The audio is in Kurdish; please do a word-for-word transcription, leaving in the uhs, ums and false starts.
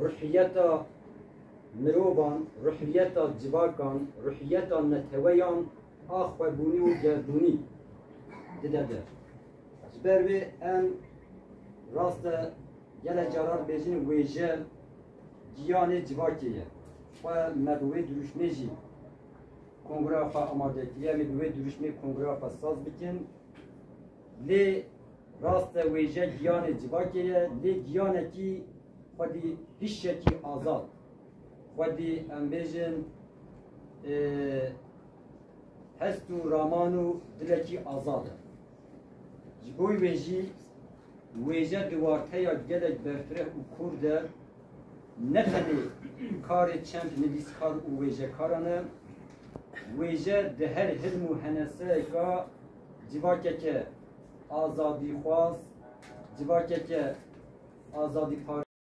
Ruhiyeta mirovan, ruhiyeta civakan, ruhiyeta neteweyan a xwebûnî û gerdûnî dide de. Ji ber wê em rast e gelek caran bêjin wêje giyanê civakê ye. Xwe me bi wê dirûşmê jî kongra xwe amade kiriye, em ê bi wê dirûşmê kongra xwe saz bikin. Lê rast e wêje giyanê civakê ye, lê giyanekî xwedî hişekî azad, xwedî em bêjin, e, hest û raman û dilekî azad e. Ji bo wê jî wêje di wateya gelek berfireh û kûr de ne tenê karê çend nivîskar û wêjekaran e, wêje di her hilm û heneseyeka civakeke azadîxwaz, civakeke azadîpar